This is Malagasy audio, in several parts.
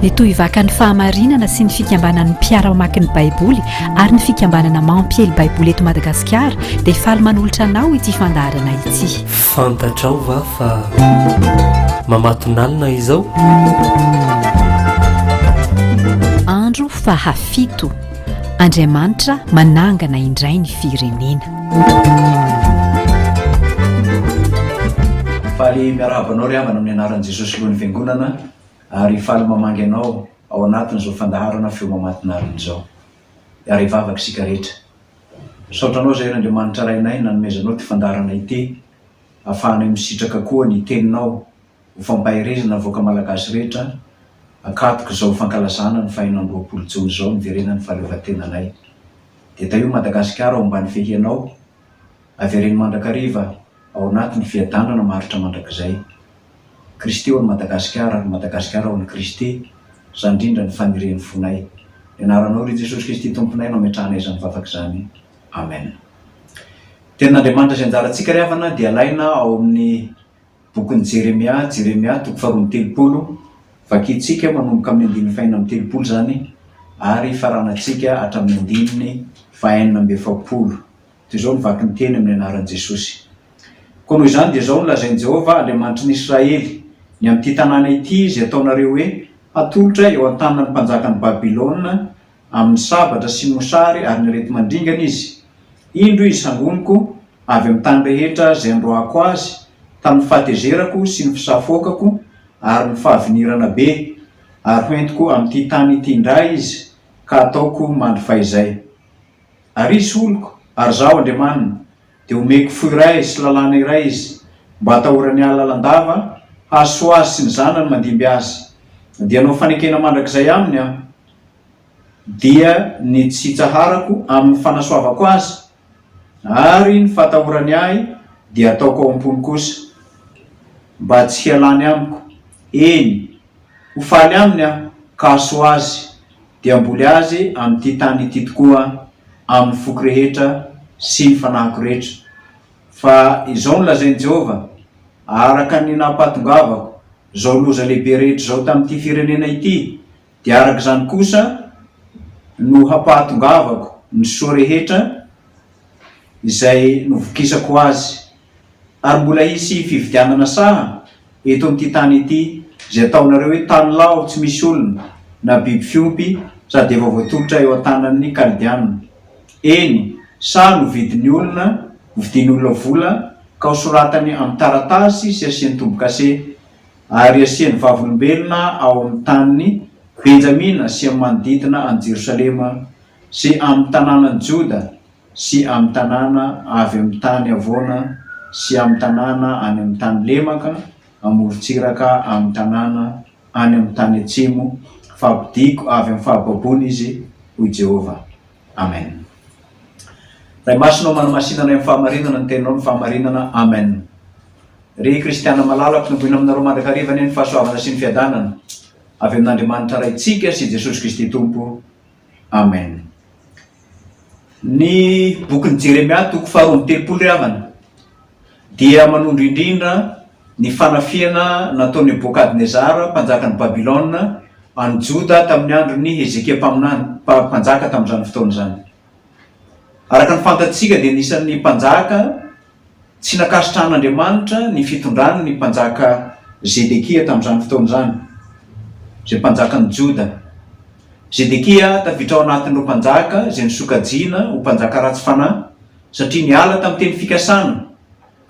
Ny Tohivakan'ny Fahamarinana sy ny Fikambanan'ny Mpiara-mamaky ny Baiboly ary ny Fikambanana Mampiely Baiboly eto Madagasikara dia faly manolotra anao ity fandaharana ity. Fantatrao va fa mamatonalina izao? Andro fahafito. Andriamanitra manangana indray ny firenena. Faly miarahaba anao ry havana amin'ny anaran'i Jesosy Lohan'ny Fiangonana ary faly mamangy anao ao anatin'izao fandaharana Feo Mamatonalina izao. Ary hivavaka isika rehetra. Misaotra anao izahay ry Andriamanitra Rainay nanomezanao ity fandaharana ity ahafahanay misitraka koa ny teninao ho fampaherezana ny vahoaka Malagasy rehetra ankatoky izao fankalazana ny faha 26 jona izao niverenan'ny fahaleovantenanay. Dia tahio Madagasikara ao ambany fehianao, avereno mandrakariva ao anatin'ny fiadanana maharitra mandrakizay. Kristy ho an'i Madagasikara ary Madagasikara ho an'i Kristy, izany indrindra ny fanirian'ny fonay. Ny anaranao ry Jesosy Kristy Tomponay no ametrahanay izany vavaka izany. Amen. Tenin'Andriamanitra izay anjarantsika ry havana dia alaina ao amin'ny Bokin'i Jeremia, Jeremia toko faharoa 32, vakintsika manomboka amin'ny andininy fahenina 36 izany ary faranantsika hatramin'ny andininy fahenina 46. Toy izao no vaky ny teny amin'ny anaran'i Jesosy. Koa noho izany dia izao no lazain'i Jehovah, Andriamanitry ny Israely, ny amin'ity tanàna ity izay ataonareo hoe hatolotra eo an-tanan'ny mpanjakan'i Babylona amin'ny sabatra sy ny mosary ary ny areti-mandringana izy, Indro izy hangoniko avy amin'ny tany rehetra izay androahako azy tamin'ny fahatezerako sy ny fisafoakako ary ny fahavinirana be, ary hoentiko amin'ity tany ity indray izy ka hataoko mandry fahizay. Ary izy oloko, ary Izaho Andriamaniny, dia homeko fo iray sy lalàna iray izy, mba hatahorany ahy lalandava, hahasoa azy sy ny zanany mandimby azy. Dia hanao fanekena mandrakizay aminy Aho, dia ny tsy hitsaharako amin'ny fanasoavako azy, ary ny fahatahorany ahy dia hataoko ao am-pony kosa, mba tsy hialany amiko, eny, ho faly aminy Aho ka hahasoa azy, dia hamboly azy amin'ity tany ity tokoa amin'ny foko rehetra sy ny fanahiko rehetra. Fa izao no lazain'i Jehovah, Araka ny nampahatongavako izao loza lehibe rehetra izao tamin'ity firenena ity, dia araka izany kosa no hampahatongavako ny soa rehetra izay novokisako azy. Ary mbola hisy fividianana saha eto amin'ity tany ity, izay ataonareo hoe tany lao tsy misy olona na biby fiompy sady efa voatolotra eo an-tanan'ny Kaldeana. Eny, saha novidin'ny olona, hovidian'ny olona vola, ka hosoratany amin'ny taratasy sy asiany tombo-kase, ary asiany vavolombelona ao amin'ny tanin'i Benjamina sy amin'ny manodidina an'i Jerosalema sy amin'ny tanànan'i Joda sy amin'ny tanàna avy amin'ny tany havoana sy amin'ny tanàna any amin'ny tany lemaka amorontsiraka amin'ny tanàna any amin'ny tany atsimo, fa hampodiako avy amin'ny fahababoana izy, hoy Jehovah. Amen. Ray Masina ô manamasina anay amin'ny fahamarinana ny teninao ny fahamarinana. Amen. Ry kristiana malala, ampitomboina aminareo mandrakariva anie ny fahasoavana sy ny fiadanana avy amin'Andriamanitra Raintsika sy Jesosy Kristy Tompo. Amen. Ny bokin'i Jeremia toko faharoa 32 ry havana dia manondro indrindra ny fanafihana nataon'i Nebokadnezara mpanjakan'i Babylona an'i Joda tamin'ny andron'i Hezekia mpaminany, mpanjaka tamin'izany fotoana izany. Araka ny fantatsika dia anisan'ny mpanjaka tsy nankasitrahan'Andriamanitra ny fitondrany ny mpanjaka Zedekia tamin'izany fotoana izany, izay mpanjakan'i Joda. Zedekia tafiditra ao anatin'ireo mpanjaka izay nosokajiana ho mpanjaka ratsy fanahy satria niala tamin'ny teny fikasana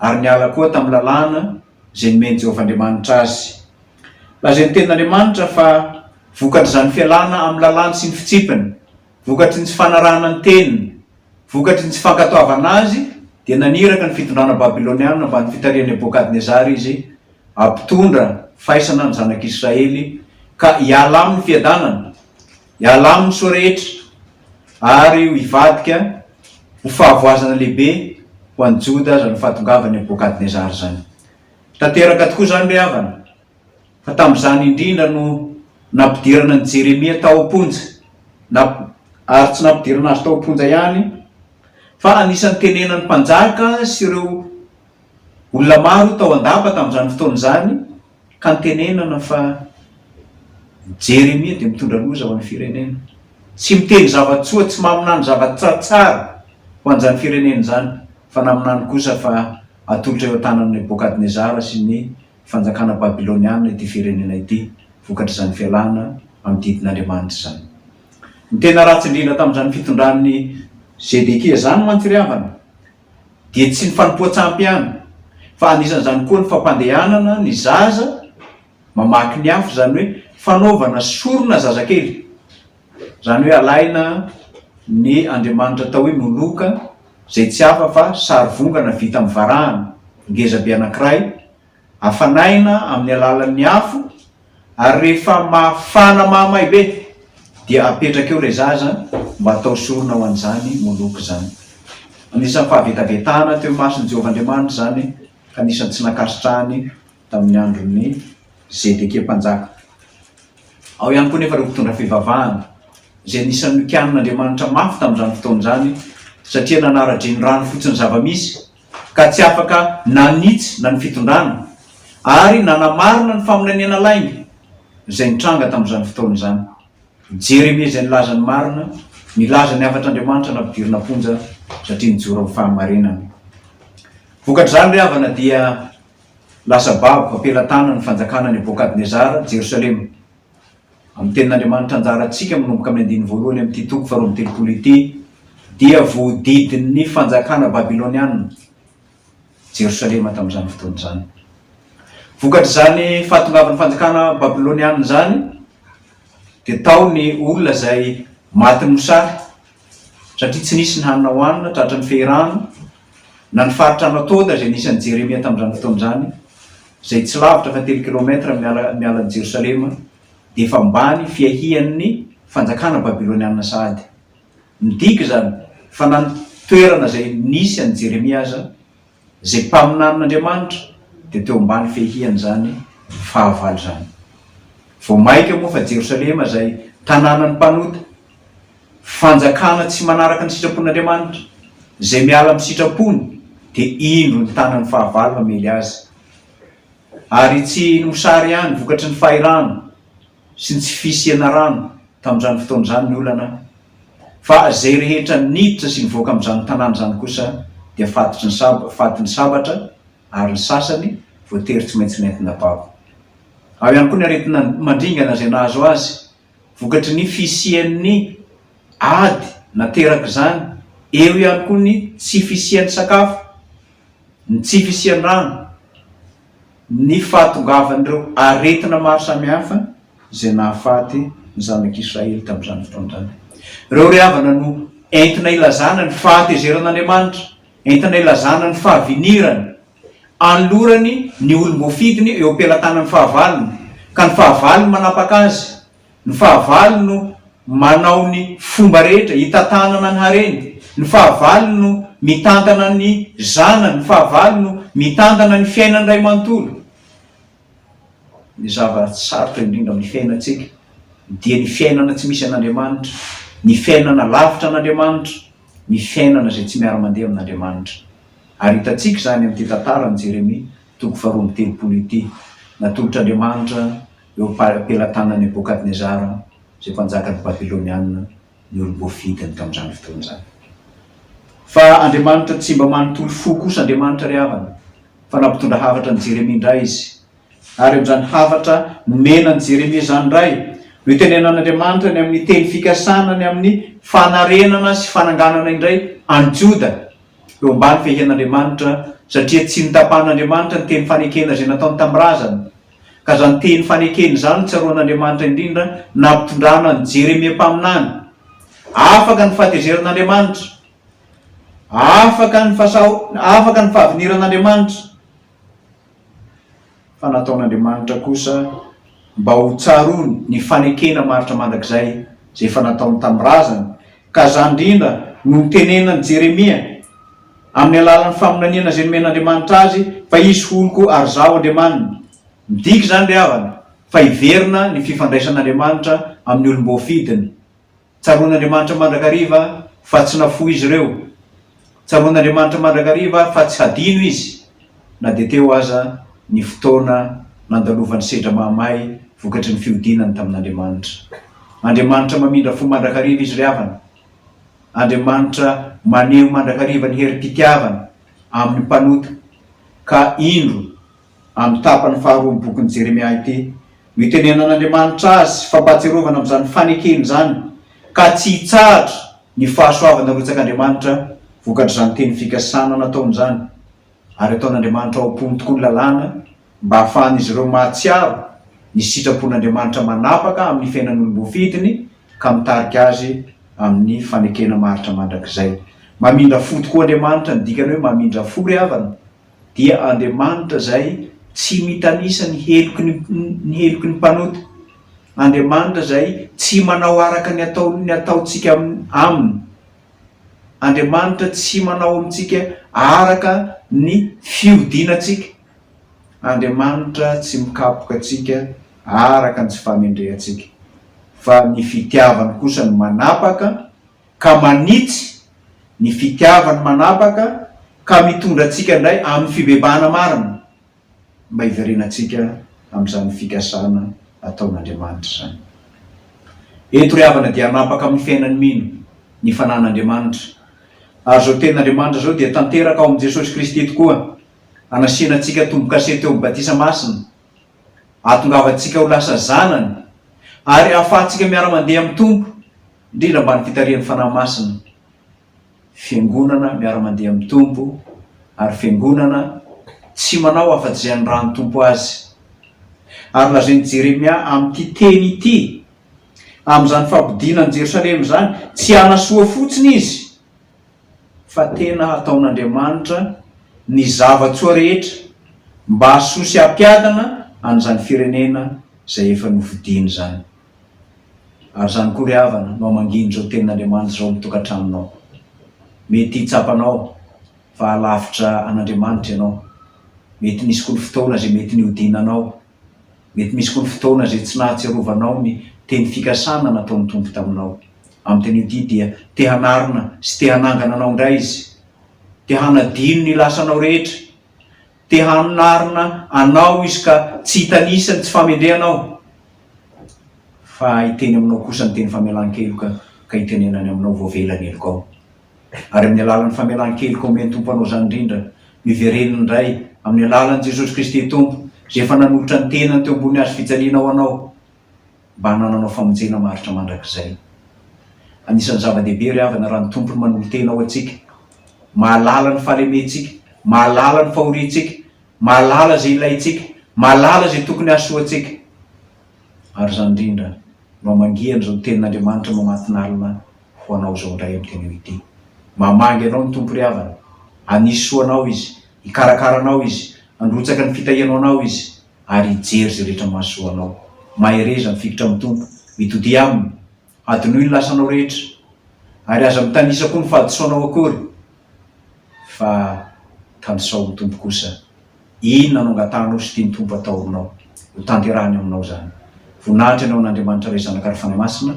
ary niala koa tamin'ny lalàna izay nomen'i Jehovah Andriamanitra azy. Lazain'ny Tenin'Andriamanitra fa vokatr'izany fialana amin'ny lalàny sy ny fitsipiny, vokatry ny tsy fanarahana ny teniny, vokatry ny tsy fankatoavana azy, dia naniraka ny fitondrana babylonianina ambany fitarihan'i Nebokadnezara izy hampitondra faisana ny zanak'Israely ka hiala aminy fiadanana, hiala aminy soa rehetra, ary ho hivadika ho fahavoazana lehibe ho an'i Joda izany fahatongavan'i Nebokadnezara izany. Tanteraka tokoa izany ry havana, fa tamin'izany indrindra no nampidirana an'i Jeremia tao am-ponja, na, ary tsy nampidirana azy tao am-ponja ihany, fa anisan'ny tenenan'ny mpanjaka sy ireo olona maro tao an-dapa tamin'izany fotoana izany, ka nitenenana fa. Jeremia dia mitondra loza ho an'ny firenena. Tsy miteny zava-tsoa, tsy maminany zavatra tsara ho an'izany firenena izany, fa naminany kosa fa hatolotra eo an-tanan'i Nebokadnezara sy ny fanjakana babyloniana ity firenena ity, vokatr'izany fialana amin'ny didin'Andriamanitra izany. Ny tena ratsy indrindra tamin'izany fitondran'i Zedekia izany mantsy ry havana, dia tsy ny fanompoan-tsampy ihany, fa anisan'izany koa ny fampandehanana ny zaza mamaky ny afo, izany hoe fanaovana sorona zazakely, izany hoe alaina ny andriamanitra atao hoe Moloka, izay tsy hafa fa sarivongana vita amin'ny varahana, ngezabe anankiray, Afanaina amin'ny alalan'ny afo ary rehefa mafana mahamay be dia apetraka eo ilay zaza mba atao sorona ho an'izany Moloka izany. Anisan'ny fahavetavetana teo imason'i Jehovah Andriamanitra izany ka anisan'ny tsy nankasitrahany tamin'ny andron'i Zedekia Mpanjaka. Ao ihany koa anefa ireo mpitondra fivavahana izay anisan'ny nokianin'Andriamanitra mafy tamin'izany fotoana izany satria nanara-drenirano fotsiny zava-misy ka tsy afaka nanitsy na ny fitondrana, ary nanamarina ny faminaniana lainga izay nitranga tamin'izany fotoana izany. Jeremia izay nilaza ny marina, nilaza ny hafatr'Andriamanitra nampidirina am-ponja satria nijoro amin'ny fahamarinana. Vokatr'izany ry havana dia lasa babo am-pelatanana ny fanjakana Nebokadnezara, Jerosalema. Amin'ny tenin'Andriamanitra anjarantsika manomboka amin'ny andininy voalohany amin'ity toko faharoa 32 ity dia voadidin'ny fanjakana babyloniana Jerosalema tamin'izany fotoana izany. Vokatr'izany fahatongavan'ny fanjakana babyloniana izany dia tao ny olona izay matin'ny mosary satria tsy nisy ny hanina hohanina, tratran'ny fehirano, na ny faritra Anatota izay nisy an'i Jeremia tamin'izany fotoana izany, izay tsy lavitra fa telo kilaometra miala miala an'i Jerosalema, dia efa ambany fiahian'ny fanjakana babylonianina sahady. Midika izany fa na ny toerana izay nisy an'i Jeremia aza, izay mpaminanin'Andriamanitra, dia teo ambany fiahian'izany fahavalo izany. Vao mainka moa fa Jerosalema izay tanànan'ny mpanota, Fanjakana tsy manaraka ny sitrapon'Andriamanitra, izay miala amin'ny sitrapony dia indro ny tanan'ny fahavalo hamely azy. Ary tsy ny mosary ihany vokatry ny fahirano sy ny tsy fisiana rano tamin'izany fotoana izany ny olana, fa izay rehetra niditra sy nivoaka amin'izany tanàna izany kosa dia fatotry ny sab fatin'ny sabatra ary ny sasany voatery tsy maintsy nentina babo. Ao ihany koa ny aretina mandringana izay nahazo azy Vokatry ny fisian'ny ady naterak'izany, eo ihany koa ny tsy fisian'ny sakafo, ny tsy fisian'ny rano, ny fahatongavan'ireo aretina maro samihafa izay nahafaty ny zanak'Israely tamin'izany fotoana izany. Ireo ry havana no entina ilazana ny fahatezeran'Andriamanitra, entina ilazana ny fahavinirany, Anolorany ny olom-boafidiny eo am-pelatanan'ny fahavalony, ka ny fahavalony manapaka azy, ny fahavalony no manao ny fomba rehetra hitantanana ny hareny, ny fahavalony no mitantana ny zanany, ny fahavalony no mitantana ny fiainany iray manontolo. Ny zava-tsarotra indrindra amin'ny fiainantsika dia ny fiainana tsy misy an'Andriamanitra, ny fiainana lavitra an'Andriamanitra, ny fiainana izay tsy miara-mandeha amin'Andriamanitra. Ary hitantsika izany amin'ity tantaran'i Jeremia toko faharoa 32 ity, natolotr'Andriamanitra eo am-pelatanan'i Nebokadnezara, izay mpanjakan'ny Babylonianina, ny olom-boafidiny tamin'izany fotoana izany. Fa Andriamanitra tsy mba manontolo fo kosa Andriamanitra ry havana, fa nampitondra hafatra an'i Jeremia indray Izy. Ary amin'izany hafatra nomena an'i Jeremia izany indray, no itenenan'Andriamanitra ny amin'ny teny fikasana ny amin'ny fanarenana sy fananganana indray an'i Joda eo ambany fehian'Andriamanitra, satria tsy notapahan'Andriamanitra ny teny fanekena izay nataony tamin'ny razany. Ka izany teny fanekena izany no tsaroan'Andriamanitra indrindra nampitondrana an'i Jeremia mpaminany. Afaka ny fahatezeran'Andriamanitra. Afaka ny fasaho, afaka ny fahaviniran'Andriamanitra. Fa nataon'Andriamanitra kosa mba ho tsaroany ny fanekena maharitra mandrakizay izay efa nataony tamin'ny razany, ka izany indrindra no nitenenan'i Jeremia amin'ny alalan'ny faminaniana izay nomen'Andriamanitra azy fa izy ho oloko ary izaho Andriamaniny. Midika izany ry havana fa hiverina ny fifandraisan'Andriamanitra amin'ny olom-boafidiny. Tsaroan'Andriamanitra mandrakariva fa tsy nafoy izy ireo. Tsaroan'Andriamanitra mandrakariva fa tsy hadino izy na dia teo aza ny fotoana nandalovany sedra mahamay vokatry ny fihodinany tamin'Andriamanitra. Andriamanitra mamindra fo mandrakariva Izy ry havana. Andriamanitra maneho mandrakariva ny herim-pitiavany amin'ny mpanota, ka indro amin'ny tapany faharoan'ny bokin'i Jeremia ity no itenenan'Andriamanitra azy fampahatsiarovana amin'izany fanekeny izany, ka tsy hitsahatra ny fahasoavana arotsak'Andriamanitra vokatr'izany teny fikasana nataony izany, ary ataon'Andriamanitra ao am-pony tokoa ny lalàna mba hahafahan'izy ireo mahatsiaro ny sitrapon'Andriamanitra manapaka amin'ny fiainan'olom-boafidiny ka mitarika azy amin'ny fanekena maharitra mandrakizay. Mamindra fo tokoa Andriamanitra, ny dikany hoe mamindra fo ry havana dia Andriamanitra izay tsy mitanisa ny heloky ny ny heloky ny mpanota, Andriamanitra izay tsy manao araka ny ataon'ny ataontsika aminy, Andriamanitra tsy manao amintsika araka ny fihodinantsika, Andriamanitra tsy mikapoka antsika araka ny tsy fahamendrehantsika, fa ny fitiavany kosa no manapaka ka manitsy, ny fitiavany manapaka ka mitondra antsika indray amin'ny fibebahana marina, mba hiverenantsika amin'izany fikasana ataon'Andriamanitra izany. Eto ry havana dia hanapaka amin'ny fiainan'ny mino ny fanan'Andriamanitra. Ary izao tenin'Andriamanitra izao dia tanteraka ao amin'i Jesosy Kristy tokoa, hanasiana antsika tombo-kase teo amin'ny batisa masina, hahatongavantsika ho lasa zanany, ary hahafahantsika miara-mandeha amin'ny Tompo, indrindra ambany fitarihan'ny Fanahy Masina. Fiangonana miara-mandeha amin'ny Tompo, ary fiangonana tsy manao afa-tsy izay anirahan'ny Tompo azy. Ary lazain'i Jeremia amin'ity teny ity, amin'izany fampodiana an'i Jerosalema izany, tsy hanasoa fotsiny izy, fa tena hataon'Andriamanitra ny zava-tsoa rehetra mba hahasoa sy hampiadana an'izany firenena izay efa nofidiny izany. Ary izany koa ry havana no hamangian'izao tenin'Andriamanitra izao amin'ny tokantranonao. Mety hitsapanao fa halavitra an'Andriamanitra ianao. Mety nisy koa ny fotoana izay mety nihodinanao. Mety misy koa ny fotoana izay tsy nahatsiarovanao ny teny fikasana nataon'ny Tompo taminao. Amin'ity anio ity dia te hanarina sy te hanangana anao indray Izy. Te hanadino ny lasanao rehetra. Te hanarina anao Izy ka tsy hitanisa ny tsy fahamendrehanao. Fa hiteny aminao kosa ny teny famelan-keloka ka hitenenany aminao voavela ny helokao. Ary amin'ny alalan'ny famelan-keloka omen'ny Tompo anao izany indrindra no hivereniny indray amin'ny alalan'i Jesosy Kristy Tompo izay efa nanolotra ny tenany teo ambony hazo fijaliana ho anao mba hanananao famonjena maharitra mandrakizay. Anisan'ny zava-dehibe ry havana raha ny Tompo no manolo-tena ho antsika, mahalala ny fahalementsika, mahalala ny fahoriantsika, mahalala izay ilaintsika, mahalala izay tokony hahasoa antsika. Ary izany indrindra no hamangian'izao tenin'Andriamanitra mamatinalina ho anao izao indray amin'ity anio ity. Mamangy anao ny Tompo ry havana. Hanisy soa anao Izy, hikarakara anao Izy, handrotsaka ny fitahiany ho anao Izy, ary hijery izay rehetra mahasoa anao. Mahereza mifikitra amin'ny Tompo, mitodia Aminy, hadinoy ny lasanao rehetra, ary aza mitanisa koa ny fahadisoanao akory, fa tanisao amin'ny Tompo kosa. Inona no angatahanao sy tian'ny Tompo atao aminao? Ho tanterahiny aminao izany. Voninahitra ny ao an'Andriamanitra Ray Zanaka ary Fanahy Masina,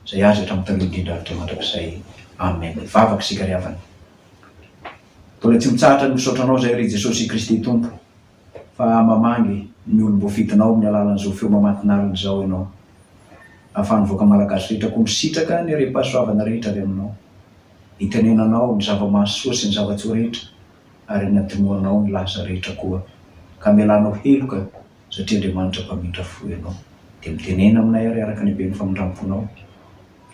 izay azy hatramin'ny taloha indrindra ary mandrakizay. Amen. Hivavaka isika ry havana. Mbola tsy mitsahatra ny misaotra Anao izahay ry Jesosy Kristy Tompo fa mamangy ny olom-boafidinao amin'ny alalan'izao feo mamatinalina izao Ianao. Ahafahan'ny vahoaka Malagasy rehetra koa misitraka ny harem-pahasoavana rehetra avy Aminao. Itenenanao ny zava-mahasoa sy ny zava-tsoa rehetra ary anadinoanao ny lasa rehetra koa, ka amelanao heloka satria Andriamanitra mpamindra fo Ianao. Dia mitenena aminay ary araka ny haben'ny famindram-ponao,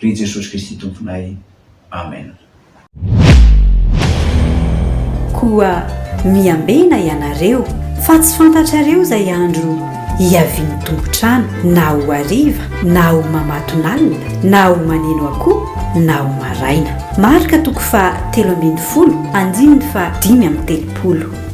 ry Jesosy Kristy Tomponay. Amen. Koa miambena ianareo, fa tsy fantatrareo izay andro hiavian'ny tompon-trano, na ho hariva, na ho mamatonalina, na ho maneno akoho, na ho maraina. Marka toko faha 13, andininy faha 35.